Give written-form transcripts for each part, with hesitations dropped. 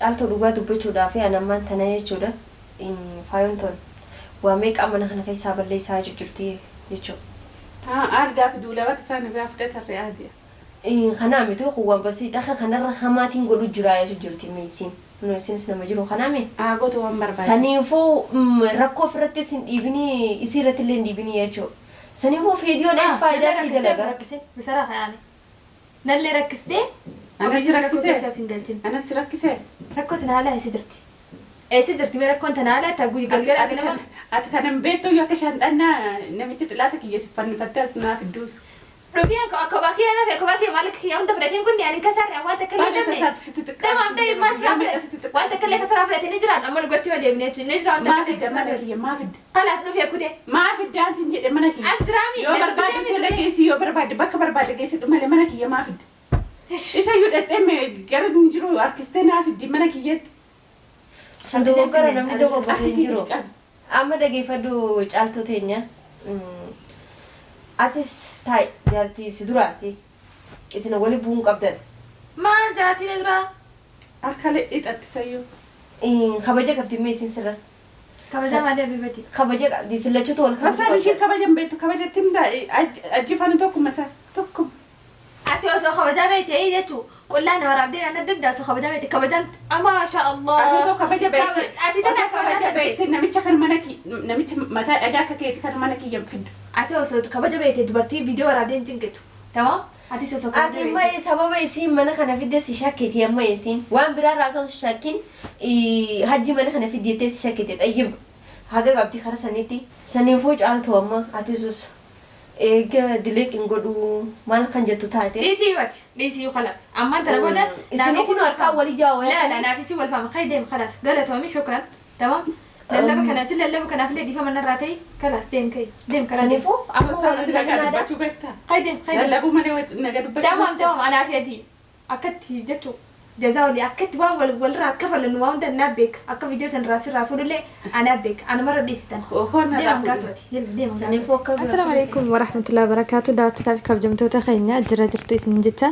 Caaltuu, dhugaa dubbachuudhaaf ani ammaan tana jechuudha. Faayoon tun waa meeqa mana kana keessaa balleessaa jirti jechuudha. Algaa fi duulabata isaan irraa fudhatarree aadiya. Kanaa miti, kun waan basiidha. Kanarra hamaatiin godhu jira jechuu jirti meesiin. Isinis nama jiru kanaami. Haa gootu waan barbaade. Saniifuu rakkoo ofirrattis hin dhiibinii, isii irratti illee hin dhiibinii jechuudha. Saniifuu viidiyoon ees faayidaa sii dalaga. Bisara yaani. Nallee rakkistee Anas ofiisis rakkoo rakkisee? keessa of hin galchin. Anas rakkisee? Rakkoo tana haala eessa jirti? Eessa jirti mee rakkoon tana haala ta guyyi galgala ganama? Ati kanan beektu yoo akka shaanxannaa namicha xilaata kiyya si fannifattee as naa fidduu. Dhufii akka baakee ana akka baakee maallaqa kiyya hunda fudhateen kun ani kasaarre waan takka illee Baay'ee dhabne. kasaarti sitti xiqqaate. Tamaam ta'e maas Guyyaa meeqa sitti xiqqaate? waan takka illee kasaraa fudhatee ni jiraan amma nu gotti yoo deebine ni jira waan Maa takka fidda illee mana kasaraa. kiyya, maa fidda? Kalaas dhufee kute. Maa fiddaan sin jedhe mana kiyya? As jiraami. Yoo Na barbaadde dubbisee tola miti. geessi, yoo barbaadde bakka barbaadde geessi malee mana kiyya maa fidda? Isa iyyuu dhattee mee gara hin jiru harkistee naa fiddi mana kiyyatti. Sun dogoggora, namni dogoggora Ati hin kiyya jiru. qabi. Amma dhageeffadhu caaltuu teenya. Atis taa'i, jaartii si duraati. Isin wali bu'uun qabdan. Maal jaartiin duraa? Harka hixatti sayyoo. Kabaja qabdi mee isin sirra? Kabajaa malee abibati. Kabaja qabdi, isin lachuutu wal kabajuu Masaan ishee qabdan. kabaja hin beektu, kabajatti himtaa ajjifanu tokkuma isaa tokkuma. Ati osoo kabajaa beekte jechuun qullaa nama raabdee naan adda addaa osoo kabajaa beekte kabajaan maasha Allah. Ati otoo kabaja beekte Ati tana otoo kabajaa kabaja beekte. beekte namicha kan mana kiyya, namicha mataa dhagaa akka keeti kan mana kiyya hin fiddu. Ati osoo kabaja beekte dubartii viidiyoo waraabdee hin cinqitu. Tamam? Ati osoo kabaja Ati beekte. amma sababa isiin mana kana fidde si shakkiti. Amma isiin waan biraa irraa osoo si shakkin hajji mana kana fidde jettee si shakkite. Xayyib haga qabdi kara sanitti. Saniifuu caaltu, amma ati sus eega dileeq hin godhu maal kan jettu taate. Dhiisii ati dhiisii خلاص. Ammaan tana booda Isin kun harkaan walii jaawaa. لا لا, naafisii wal faama kai deem خلاص. Galatoomi, shukran. Tamam. Lallaba kana si lallaba kanaaf illee dhiifama narraa ta'e خلاص, deem kai deem karaa deem. Saniifuu amma Osoo wal ati nagaa lallabnaadha. dubbachuu beektaa? Kai deem, kai deem. Lallabuu malee nagaa dubbachuu Tamam. beektaa? Tamam, anaa fi ati akkatti jechuun jazaa walii akkatti waan wal walirraa akka fallannu waan hunda naa beeka, akka viidiyoo san irraa sirraa fuudhullee anaa beeka, anumarra dhiisitan. Hoon narraa Deeman fuudhi. gaatuuti deeman. Saniifuu akka Assalaamu alaikum warahmatullahi wabarakaatu. Daawwattootaa fi kabajamtoota keenya, jira jirtu isin jecha,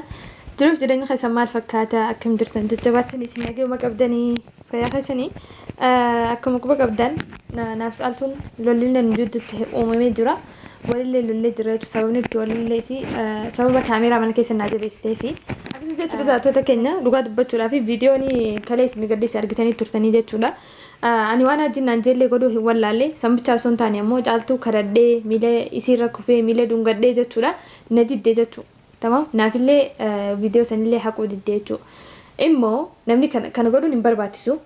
jiruuf jireenya keessan maal fakkaata? Akkam jirtan? Jajjabaattan isin nageuma qabdanii, fayyaa keessanii? Akkuma quba qabdan naaf caaltuun lolli nu jidduutti uumamee jira, walillee lollee jira jechuudha. Sababni itti walillee isii sababa kaameeraa mana keessa naa jabeessitee fi akkasii jechuudha. Daawwattoota keenya, dhugaa dubbachuudhaa fi viidiyoon kalee isin gadhiise argitanii turtanii jechuudha. Ani waan hajjiin naan jeellee godhuu hin wallaalle. Sambichaa osoo hin taane ammoo caaltuu kadhadhee, miila isiirra kufee, miila dhungadhee jechuudha, na didde jechuudha. Tamam, naafillee viidiyoo sanillee haquu didde jechuudha. Immoo namni kana godhuun hin barbaachisu.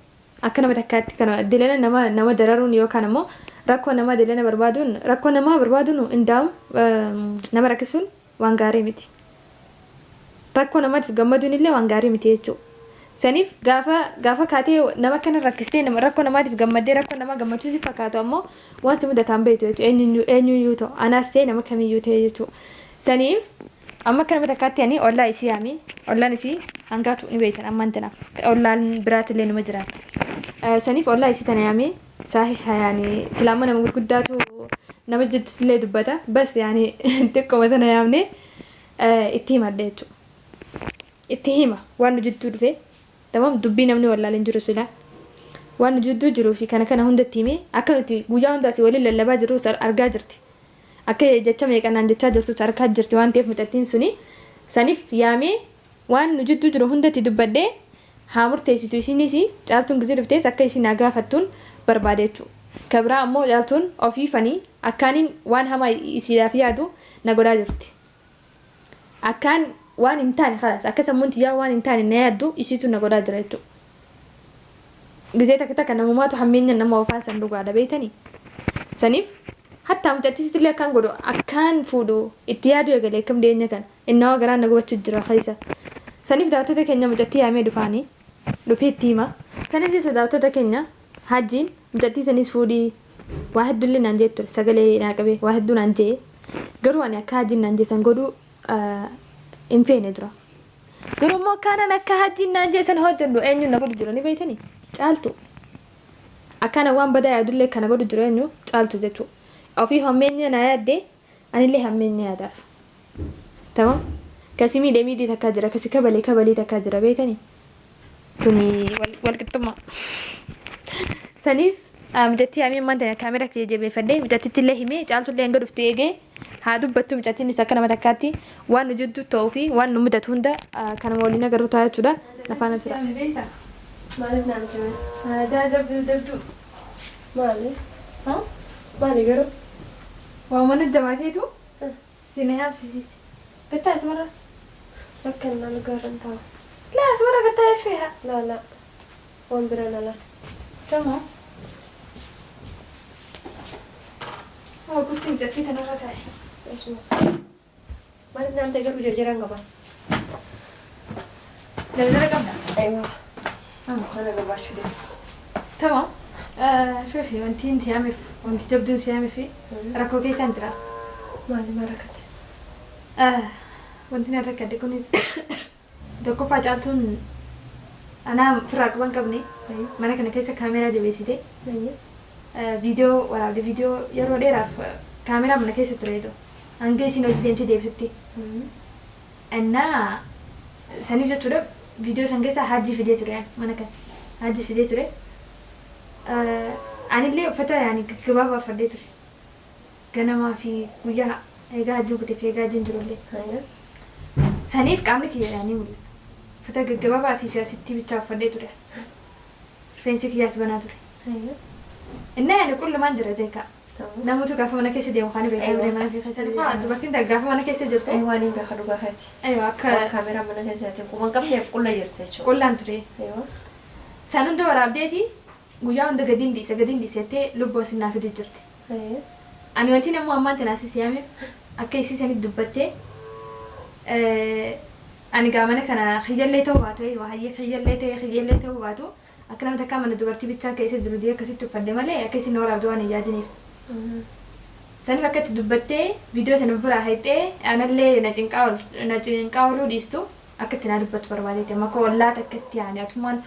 Akka nama takkaatti kana dilana nama dararuun yookaan ammoo rakkoo nama dilana barbaaduun, rakkoo namaa barbaaduun indaa'u nama rakkisuun waan gaarii miti. Rakkoo namaatiif gammaduun illee waan gaarii miti jechuudha. Saniif gaafa kaatee nama kana rakkistee, nama rakkoo namaatiif gammaddee, rakkoo namaa gammachuu si fakkaatu ammoo waan si mudataan beektu jechuudha. Eenyuyyuu ta'u, anaas ta'e nama kamiyyuu ta'e jechuudha. Saniif amma akka nama takkaatti ani ollaa isii yaamee, ollaan isii hangaatu ni beektan, ammaan tanaaf ollaan biraatillee numa jiran. Saniif ollaa isii tana yaamee saahiha yaani silaamma nama gurguddaatu nama jidduutillee dubbata, bas yaani xiqqooma tana yaamnee itti himadhe jechuudha. Itti hima waan nu jidduu dhufe. Tamam, dubbii namni wallaaleen jiru sila. Waan nu jidduu jiruu fi kana kana hundatti himee, akka nuti guyyaa hunda asii waliin lallabaa jirru argaa jirti. Akka jecha meeqanaan jechaa jirtu argaa jirti waan ta'eef mucattiin suni saniif yaamee waan nu jidduu jiru hundatti dubbadhee haa murteessitu, isinis caaltuun gizee dhuftees akka isin haa gaafattuun barbaade jechuudha. Ka biraa ammoo caaltuun ofii fanii akkaaniin waan hamaa isiidhaaf yaadu na godhaa jirti. Akkaan waan hin taane خلاص akka sammuun tiyyaa waan hin taane na yaaddu isiitu na godhaa jira jechuudha. Gizee takka takka namumaatu hammeenya nama ofaan san dhugaadha beektanii. Saniif hattaa mucattiisitillee akkaan godhu, akkaan fuudhu itti yaaduu eegale akkam dhiyeenya kana innawaa garaan na gubachuu jira keessa. Saniif daawwattoota keenya, mucattii yaamee dhufaanii dhufee itti hima. Saniif jecha daawwattoota keenya, hajjiin mucattii sanis fuudhii waa hedduullee naan jee ture, sagalee naa qabee waa hedduu naan jee, garuu ani akka hajjiin naan jeessan godhuu hin feene dura. Garuu immoo akkaanan akka hajjiin naan jeessan hojjedhu eenyuun na godhu jira ni beektanii? Caaltu. Akkana waan badaa yaadullee kana godhu jiru eenyu? Caaltu jechuudha. Ofii hammeenya naa yaaddee, anillee hammeenya yaadaaf. Tamam. Kasi miidhee miidhii takkaa jira, kasi kabalee kabalii takkaa jira beektanii? Kuni walqixxummaa. Saniif mucattii yaamee ammaan tana kaameraa kiyya jabeeffadhee mucattitti illee himee Caaltullee hanga dhuftu eegee haa dubbattu mucattiinis akka nama takkaatti waan nu jidduu ta'uu fi waan nu mudatu hunda kanuma waliin agarru ta'a jechuudha. Na faana tura. Maaliif naan hime? Jabduu jabduu. Maali? Maali garuu? Waa mana jabaateetu si na yaabsisiise. Gattaa asumarra. Akka inni gaarran taa'u. Laa asumarra gattaa jechuudha. Laa laa. Waan biraan ala. Tamam. Oo kursiin mucattii tanarra taa'e. Asuma. Maaliif naan ta'e garuu jarjaraan qaba? Daldala qabda. Aywa. Kana gabaachuu deema. Tamam. Shoofi wanti hin siyaameef wanti jabduun siyaameef rakkoo keessaan jira. Maali maal rakkate? Wanti na rakkate kunis tokkoffaa Caaltuun anaa firraa quban qabne mana kana keessa kaameraa jabeessite viidiyoo waraabde viidiyoo yeroo dheeraaf kaameraa mana keessa tureetu hanga isiin hojii deemtee deebitutti. Innaa saniif jechuudha viidiyoo san keessa Hajji fidee ture mana kana Hajji fidee ture. Anillee uffata yaani gaggabaabaa uffadhee ture. Ganamaa fi guyyaa eegaa Hajjiin kutee fi eegaa Hajjiin jirullee. Saniif qaamni kiyya yaanii mul'ata. Uffata gaggabaabaa asii fi asitti bichaa uffadhee ture. Rifeensi kiyyaas banaa ture. Innaa yaani qullumaan jira jeekaa. Namoota gaafa mana keessa deemu kan beekaa ture mana fi keessa dhufa dubartiin takka gaafa mana keessa jirtu. Waan hin beekaa dhugaa keeti. Aywa akka Kaameraa mana keessa quban qabneef qulla jirti jechuudha. Qullaan ture. Aywa. San hunda waraabdeeti guyyaa hunda gadiin dhiise gadiin dhiisettee lubbuu asin naa fidee jirti. Ani wanti namuu ammaan tana asii siyaameef akka isii sanitti dubbattee ani gaa mana kana kiyyallee ta'uu baatu hayyee kiyyallee ta'e kiyyallee ta'uu baatu akka nama takkaa mana dubartii bichaa keessa jiru dii akkasitti uffadhe malee akka isin waraabdu waan hin yaadiniif. Saniif akka itti dubbattee viidiyoo sana biraa hayxee anallee na cinqaa ooluu dhiistu akka itti naa dubbattu barbaadeeti. Amma akka ollaa takkatti yaani atummaan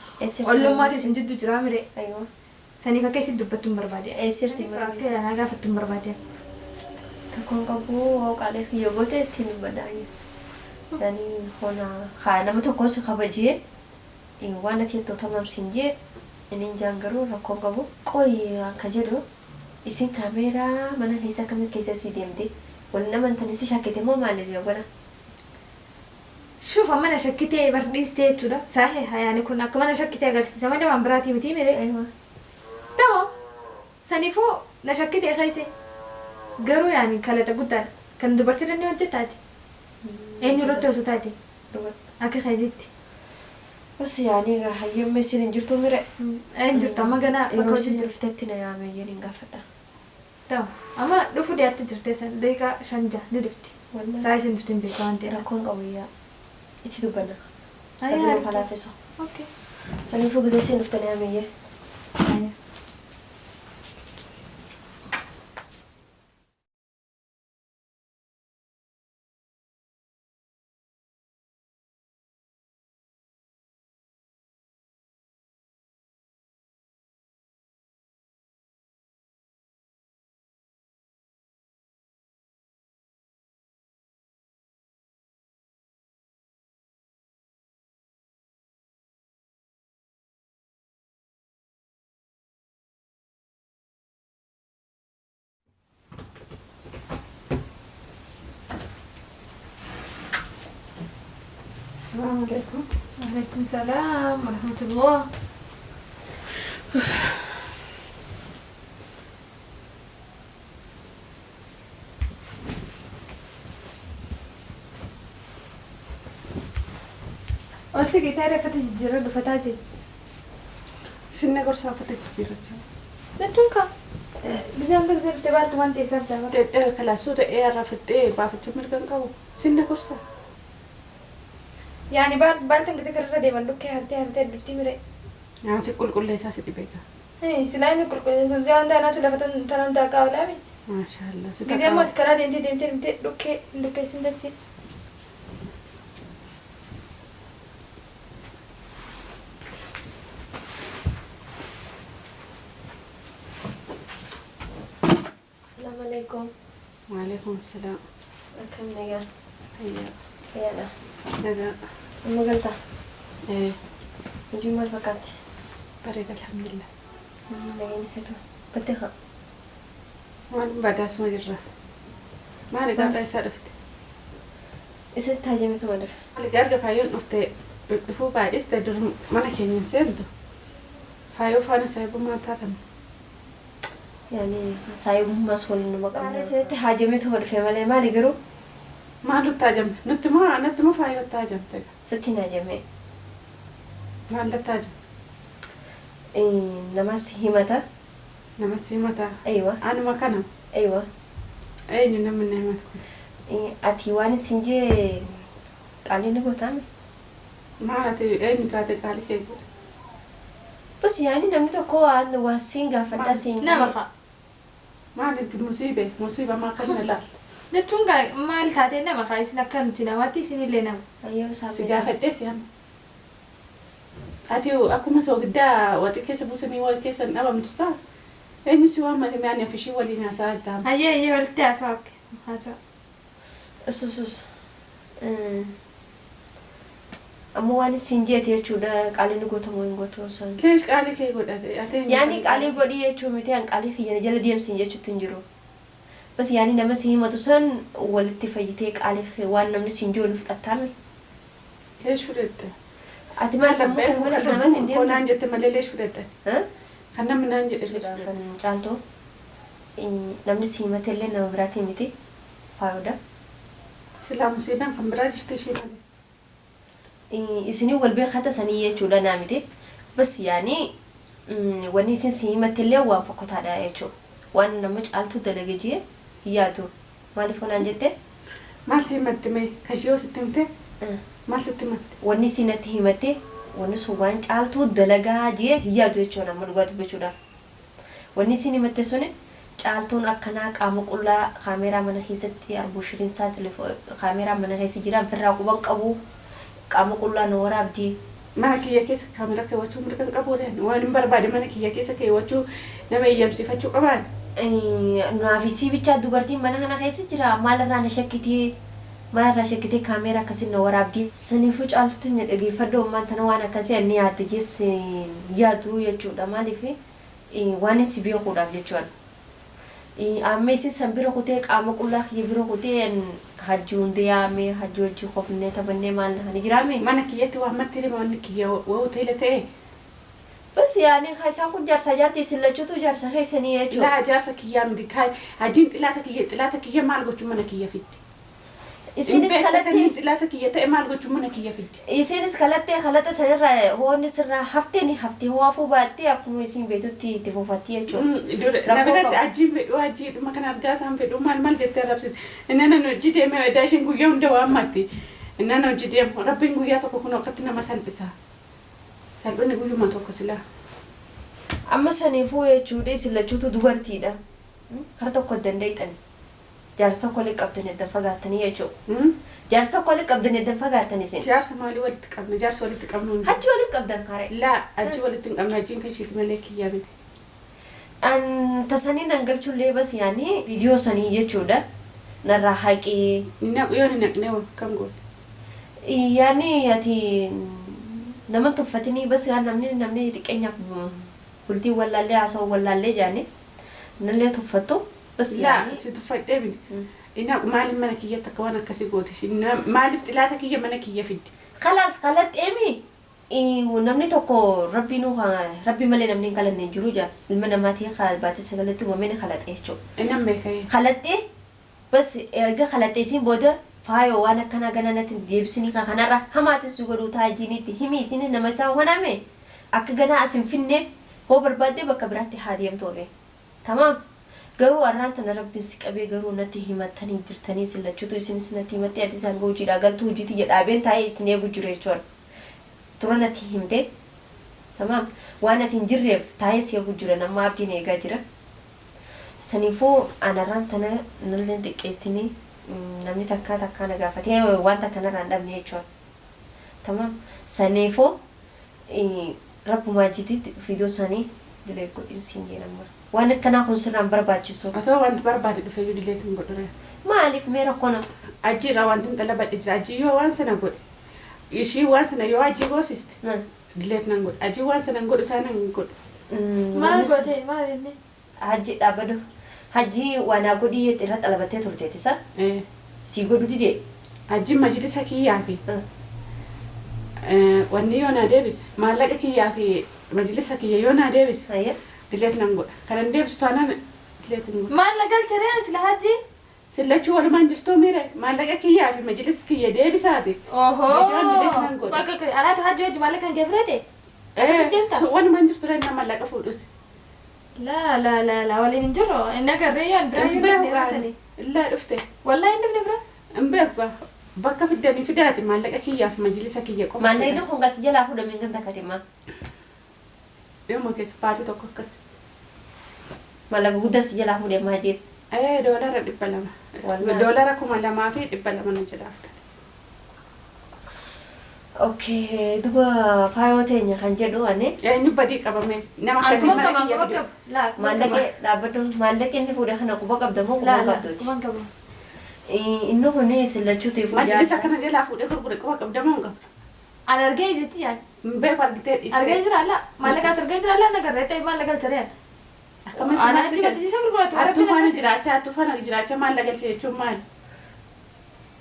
ollummaatu isin jidduu jiraa mire. Saniif akka isin dubbattu hin barbaade. Akka naa gaafattu hin barbaade. Rakkoon qabu qaalee kiyya goote ittiin dubbadhaa. Yani hona haa nama tokkos kabajee waan ati jettu tamam siin jee inni jaan garuu rakkoon qabu. Qoy akka jedhu isin kaameeraa mana keessa akkamii keessa si deemte wal nama hin si shakkite moo maali godha? Shuuf mana shakkitee bardhiistee jechuudha. Saahee yaani kun akka mana shakkitee agarsiisa malee waan biraatii miti mire. Tamam. Saniifuu na shakkitee keesse garuu yaani kalaxa guddaadha. Kan dubartii irra ni hojjetaati. Eenyu irratti osoo taate? Akka keetitti. Bas yaani hayyamma isin hin jirtu mire. Hin jirtu amma ganaa yeroo isin dhuftetti na yaame yeen hin gaafadha. Tamam. Amma dhufu dhiyaatti jirte san daqiiqaa 5 ni dhufti. Saa isin dhufti hin beeku waan ta'eef. Rakkoon qabu yaa. Itti dubbanna. Ayyaa. Falaafeso. Okay. Saniifuu gisee isin dhufte na yaame yee. السلام عليكم. وعليكم السلام ورحمة الله. قلت تعرف فتاة الجيران فتاتي. سنة قرصة فتاة الجيران. نتونكا. بزيان تقدر تبعت وانت سافرت. خلاص إيه عرفت إيه بعرف تمر كان سنة قرصة. يعني بالتن ذكر ردي من لوكي هرتي هرتي دفتي مري. يعني سكول كل ليس سيدي بيتا. إيه سلاين كل كل زي عندنا أنا شلفت تنام تاكا ولا مي. ما شاء الله. زي ما تكرر دينتي دينتي دينتي لوكي لوكي سندتي. السلام عليكم. وعليكم السلام. كم نجار؟ هيا. هيا. نجا. أما قلتها. إيه. Hojii maal fakkaatti? Bareeda alhamdulillah. Nageenyi feetu. Battee haa. Waan badaasuma jirra. Maali gaafa isaa dhufte? Isatti hajametu ma dhufe. Maali gaafa faayyoon dhufte dhufuu baay'iste dur mana keenya hin seentu. Faayyoo faana saayibummaa taatan. Yaani saayibummaas waliin numa qabna. Isatti hajametu ma dhufe malee maali garuu? Maal nutti hajamte? Nutti moo natti moo faayyootti hajamte? Sitti hin hajame. Maal natti hajamte? Namas himata. Namas himata. Aywa. Anuma kana. Aywa. Eenyu namni na himatu kun? Ati waan isin jee qaalii ni gootaame? Maal ati eenyu taate qaalii kee godhe? Bas yaani namni tokko waan waa siin gaafadhaa siin Nama kaa. Maal itti musiibe? Musiiba maa kan na laalte? Jechuun gaa maal taatee nama kaa isin akka nuti namaatti isinillee nama. Ayyoo Si saafee. gaafadhee si amma. Ati akkuma soogiddaa waxii keessa buusanii waa keessa hin dhabamtu saa? Eenyu si waammate mee ani ofishii waliin haasa'aa jira. Hayyee hayyee walitti haasawaa akka haasawaa. Sus sus. Ammoo waan isin jeete jechuudha qaalii ni gootamoo hin gootu san. Leesh qaalii kee godhate ati eenyu Yaani qaalii godhii jechuu miti an qaalii kiyya jala deemsin jechuutti hin jiru. Bas yaani nama si himatu san walitti fayyitee qaalii waan namni siin jiru ni fudhattaame. Leesh fudhadhe. Ati maal sammuu kee malee kana malee hin Koo deemtu? naan jette malee leesh fudhadhe. Kan namni naan jedhe leesh fudhadhe. Kan caaltoo namni si himate illee nama biraatii miti faayudha. Silaa musiibaan kan biraa jirti ishee malee. Isinii wal beekata sanii jechuudha naa miti. Bas yaani wanni isin si himatte illee waan fokkotaadha jechuudha. Waan nama caaltu dalage jee hin yaadu. Maaliif naan jette? Maal si himatte mee? Kashiyoo sitti himte? Maal sitti himatte? Wanni isin natti himatte wanni sun waan caaltuu dalagaa jee hin yaadu jechuudha amma dhugaa dubbachuudhaaf. Wanni isin himatte suni caaltuun akkanaa qaama qullaa kaameeraa mana keessatti arbuushiriinsaa kaameeraa mana keessa jira ofirraa quban qabu qaama qullaa nu waraabdi. Mana kiyya keessa kaameeraa keewwachuu mirga hin qabu waan hin barbaade mana kiyya keessa keewwachuu nama eeyyamsiifachuu qabaan. Naafisii bichaa dubartiin mana kana keessa jira maalirraa na shakkitee maalirraa shakkitee kaameeraa akkasiin na waraabdi. Saniifuu caaltuutti na dhageeffadhu ammaan tana waan akkasii ani yaadde jees yaadu jechuudha maaliif waan si beekuudhaaf jechuudha. Amma isin san bira kutee qaama qullaa kiyya bira kutee hajji hundee yaamee hajji wajji qofnee taphannee maal ni jiraame. Mana kiyyatti waan matti hima wanni kiyya hoteela ta'e. Bas yaani isaan kun jaarsa jaartii isin lachuutu jaarsa keessanii jechuudha. Laa jaarsa kiyyaa miti hajjiin xilaata kiyya maal gochuu mana kiyya fidde. Isinis kalattee xilaata kiyya ta'e maal gochuu mana kiyya fidde. Isinis kalattee kalata sanirraa hoonni sirraa haftee ni haftee ho'aafuu baattee akkuma isin beektutti itti fufatti jechuudha. Na biratti hajjiin fedhuu hajjii dhuma kana argaa isaan fedhuu maal maal jettee arrabsite. Inni nan hojii deemee edaa isheen guyyaa hunda waammatti. Inni nan hojii deemu rabbiin guyyaa tokko kun akkatti nama salphisa. Salphinni guyyuma tokko silaa. Amma saniifuu jechuudha isin lachuutu dubartiidha. Kara tokko dandeeyxan. Jaarsa tokko illee qabdanii addan fagaattanii jechuudha. Jaarsa tokko illee qabdanii addan fagaattan isin. Jaarsa maalii walitti qabna? Jaarsa walitti qabnu hin jiru. Hajji walitti qabdan karee. Laa hajji walitti hin qabne hajjiin kan isheeti malee kiyyaa miti. An tasanii nan galchullee bas yaani viidiyoo sanii jechuudha. Narraa haqee. Naqu yoo hin naqne hoo kam goote? Yaani ati nama tuffatanii bas yaa namni namni xiqqeenyaaf bultii wallaallee haasawaa wallaallee jaani nallee tuffattu bas Laa yaani. si tuffadhee miti. Naqu maaliif mana kiyyatti akka waan akkasii goote? Maaliif xilaata kiyya mana kiyya fidde? Khalaas kalaxxeemi namni tokko rabbiinuu rabbi malee namni hin kalanne hin jiru jaa ilma namaatii baatee sagaletti uumamee ni kalaxxe jechuudha. Inni amma beekee. Kalaxxee bas eega kalaxxee isiin booda faayoo waan akkanaa gana natti deebisanii kan kanarra hamaatiin si godhuu taajiniitti himi isin nama isaa honame akka ganaa as hin finne hoo barbaaddee bakka biraatti haa deemtu. Tamaam. Garuu har'aan tana rabbiin si qabee garuu natti himattanii jirtanii isin lachuutu isinis natti himattee ati isaan hojiidhaa galtuu hojiitti jedhaabeen taa'ee isin eegu jiru jechuudha. Tura natti himte. Tamaam. Waan ati hin jirreef taa'ee si eegu jira nama abdiin eegaa jira. Saniifuu anarraan tana nalleen xiqqeessinii namni takkaa takkaa na gaafatee waan takka narraa hin dhabne jechuudha. Tamaam. Saniifuu rabbumaa jititti viidiyoo sanii dilee godhin siin jedhama. Waan akkanaa kun sirraan barbaachisu. Otoo wanti barbaade dhufee iyyuu dileetti hin godhu. Maaliif mee rakkoona? Ajjiirraa wanti hin xalabadhe jira. Ajjii yoo waan sana godhe ishii waan sana yoo ajjii goosiste Dileet nan godha. Hajji waan sana hin godhu taanaan hin godhu. Maal goote maal inni? Hajji dhaabbadhu. Hajji waan haa godhii irra xalabattee turteetisa. Si godhu didee. Hajji majlisa kiyyaa fi wanni yoo naa deebise maallaqa kiyyaa fi majlisa kiyya yoo naa deebise dileet nan godha. Kanan deebisu taanaan dileet hin godhu. Maal na galcharee sila hajji? Sillachuu walumaan jirtuu miire maallaqa kiyyaa fi majlisa kiyya deebisaati. Ohoo. Videoon dileet nan godha. Bakka anaatu hajji wajji maallaqa kan kee fudhate? Akkasitti deemta? Walumaan jirtu ree maallaqa fuudhus. La la la la waliin hin jirru. Inni agarree yaan biraa Hin yoo dhufne beeku yeroo sanii. Illaa dhufte. Wallahi hin dhufne biraa. Hin beeku bakka fiddanii fidaati maallaqa kiyyaa fi majlisa kiyya qofa. Maallaqni kun kas jalaa fuudhamee hin gamta katima. Dhiyuma keessa baatii tokko akkas. Maallaqa guddaa si jalaa fuudhee maa jedhu. $200. Wallahi. $2,200 na jalaa fudhate. Okay, duba faayoo teenya kan jedhu ani Eenyu badii qabame nama akkasii Quban mana qaba kiyya quban fide. qaba. Laa quban qaba. maallaqa dhaabbadhu maallaqi inni fuudhe kana quba qabda moo quba Laa laa qabduuti? quban qaba. Inni kun sillachuutiif Majlisa kana jalaa fuudhee gurgure quba qabda moo hin qabdu? An argee jetti yaan. Hin beeku argitee dhiisee. Argee jira laa maallaqa as argee jira laa nagarree ta'e maallaqa galcharee. Akkamitti Ana maal hajji si galche? majlisa gurguratu. Hattuu faana jiraachaa hattuu faana jiraachaa maal galche jechuun maali?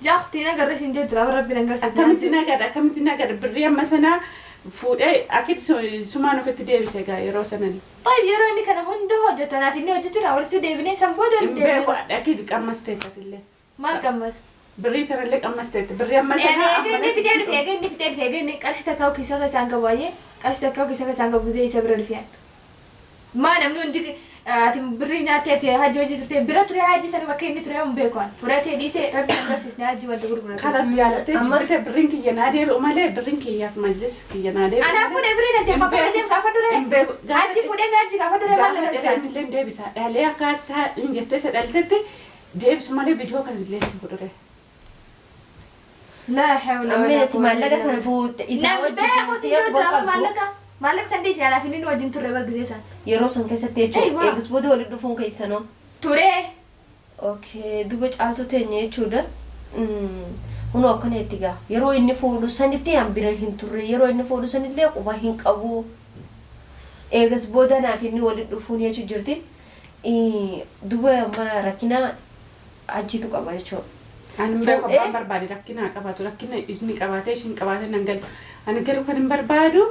Jaaktii nagarree siin jedhu jira rabbi nangarsiisa. Akkamitti nagada akkamitti nagada birrii amma sanaa fuudhee akitti sumaan ofitti deebise gaa yeroo sanan. طيب yeroo inni kana hunda hojjetu naaf inni hojjetira walitti deebinee san booda Hin walitti beeku deebinee akitti qammasteettatillee. maal qammas? Birrii sanallee qammasteetta birrii amma sanaa Egaa inni fidee dhufe egaa inni fidee dhufe egaa inni qarshii takka keessa isaan qabu baay'ee qarshii takka keessa isaan qabu gisee isa bira dhufe. Maa namni hundi ati birrii nyaattee ati hajji hojii turte bira ture hajji sana bakka inni ture hin beeku an fudhatee dhiisee rabbi hin barsiisne hajji wanta gurguratu. Kanas jaalattee Amma- jibbite birriin kiyya naa deebi'u malee birriin kiyyaaf majlis kiyya naa deebi'u. Anaa fuudhee birrii tante Hin gaafa beeku. fuudhee gaafa duree Hin beeku. hajji fuudhee hajji gaafa duree maal Gaafa galchaan. dheeraan illee deebisa. Dhalee akka isaa hin jettee isa dhaltetti deebisu malee bidiyoo kana illee hin godhure. Laa hawla Amma walaa ati maallaqa sana fuute isaa Namni wajji beeku si fuutee jiru quba jira qabdu maallaqa maallaqa san dhiisee anaaf inni nu wajjin turre bargisee san. yeroo sun keessatti jechuudha. Eeywa. Eegas booda walitti dhufuun keessanoo. Turee. Okay, duba caaltu teenya jechuudha. Kunoo akkana itti gaa. Yeroo inni fuudhu sanitti an bira hin turre. Yeroo inni fuudhu sanillee quba hin qabu. Eegas booda naaf inni walitti dhufuun jechuu jirti. Duba amma rakkina achiitu qaba jechuudha. Ani hin beeku Fuudhee? abbaan barbaade rakkina haa qabaatu rakkina inni qabaatee ishiin qabaatee nan galu. Ani garuu kan hin barbaadu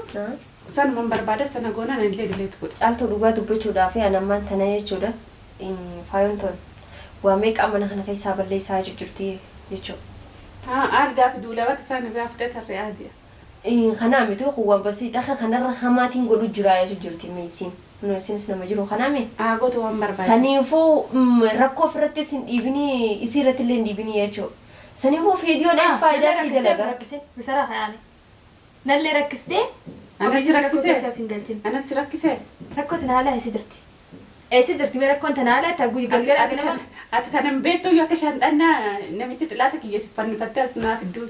sanuma hin barbaada sana goonaan ani illee dileetu godha. Caaltuu dhugaa dubbachuudhaaf an ammaan tana jechuudha. Faayoon tun waa meeqa mana kana keessaa balleessaa jirti jechuudha. Algaa fi duulabatti isaan irraa fudhatan re'aatiya. Kanaa miti waan basiidha kanarra hamaatiin godhu jira jechuu jirti meesiin. Nu isinis nama jiru kanaa mi? Haa gootu waan barbaade. Saniifuu rakkoo ofirratti hin dhiibinii isii irratti illee hin dhiibinii jechuudha. Saniifuu viidiyoon ees faayidaa sii dalaga. Misara kanaani. Nallee rakkistee Anas ofiisis rakkoo rakkisee? keessa of hin galchin. Anas rakkisee? Rakkoo tana haala eessa jirti? Eessa jirti mee rakkoon tana haala ta guyyaa galgala ganama Ati kana hin beektu yoo akka shaanxannaa namichi xilaata kiyya si fannifattee as naa fidduu.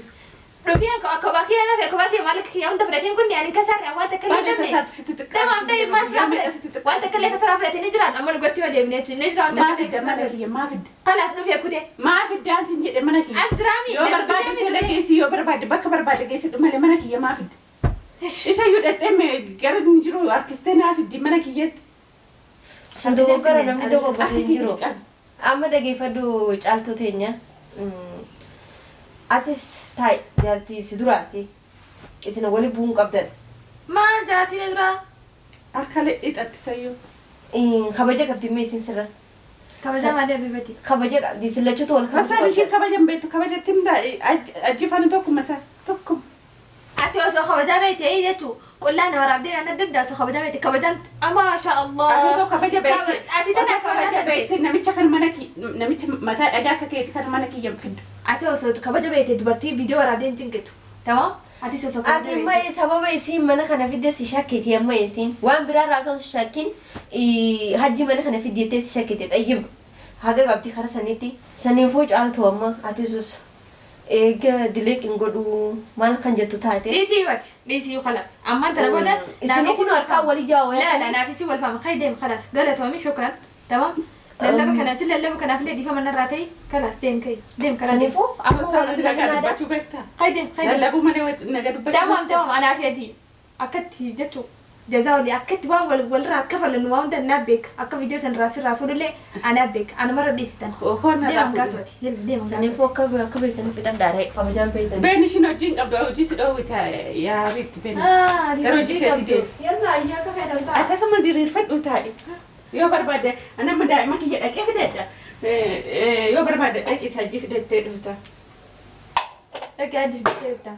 dhufee akka baakee ana akka baakee maallaqa kiyya hunda fudhateen kun ani kasaarraa waan takka illee Baay'ee dhabne. kasaarti sitti xiqqaate. Tamaam ta'e maas Guyyaa meeqa sitti xiqqaate? waan takka illee kasaraa fudhatee ni jiraan amma dhugatti yoo deebine jechuudha ni jira waan Maa takka fidda mana kiyya maa fidda? Kalaas dhufee kutee. Maa fiddaan sin jedhe mana kiyya? As jiraami, Yoo na barbaadde dubbisee tele miti. geessi yoo barbaadde bakka barbaadde geessi malee mana kiyya maa fidda? Isa iyyuu dhaqxee mee gara hin jiru harkistee naa fiddi mana kiyyatti. Sun dogoggora namni dogoggora Ati hin kiyya jiru. qabi. Amma dhageeffadhu caaltuu teenya. Atis taa'i jaartii si duraati. Isin wali bu'uun qabdan. Maan jaartiin dura Akka hixatti sayyoo. Kabaja qabdi mee isin sirra. kabajaa maalii abibati. Kabaja qabdi sillachuutu wal Masaan kabaju isheen qabdan. kabajan beektu kabajatti himta ajjifanu tokkuma isaa tokkuma. Ati osoo kabajaa beekte jechuun qullaa nama raabdee naan adda addaa osoo kabajaa beekte kabajaan maasha Allah. Ati otoo kabaja beekte Ati tana otoo kabajaa kabaja beekte. beekte namicha kan mana kiyya namicha mataa dhagaa akka keeti kan mana kiyya fiddu. Ati osoo kabaja beekte dubartii viidiyoo waraabdee hin cinqitu. Tamam? Ati osoo kabaja Ati beekte. amma sababa isiin mana kana fidde si shakkiti amma isiin waan biraa irraa osoo si shakkin hajji mana kana fidde jettee si shakkite xayyib haga qabdi kara sanitti saniifuu caaltu amma ati sus eega dileeq hin godhu maal kan jettu taate. Dhiisii wati dhiisii خلاص ammaan tana booda Isin kun harkaan walii jaawaa لا لا naafisi wal faama kai deem خلاص galatoomii shukran tamam lallaba kana si lallaba kanaaf illee dhiifama narraa ta'e خلاص deem kai deem karaa deem Saniifuu amma Osoo wal ati nagaa nagaa dubbachuu beektaa? kai deem kai deem Lallabuu malee nagaa dubbachuu tamam tamam anaa fi ati Akkatti jechuu jazaa walii akkatti waan wal walirraa akka fallannu waan hunda naa beeka. Akka viidiyoo san irraa sirraa fuudhullee anaa beeka. Anumarra dhiisitan. Hoona Deema irraa fuudhe. gaatuuti. Deema Saniifuu akka beektanii fixadhaare kabajaan beektanii. Been ishiin hojii hin qabdu hojii si dhoowwita yaa biitti been. Ah, Gara hojii keetii deemi. Yalla ayyaa akka fedhan ta'a. Akkasuma diriirfadhu taa'i. Yoo barbaade anamma daa'ima kiyya dhaqee fidadha. Yoo barbaade dhaqii hajji fidattee dhufta. Dhaqee hajji fidattee dhufta.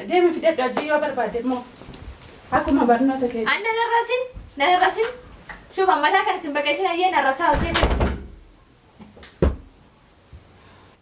Deemi fidadhu hajji yoo barbaade immoo akkuma barnoota keetii. Anna narrabsin, na narrabsin. Shuuf ammataa kana sin baqeessin ayyee narrabsaa hojjete.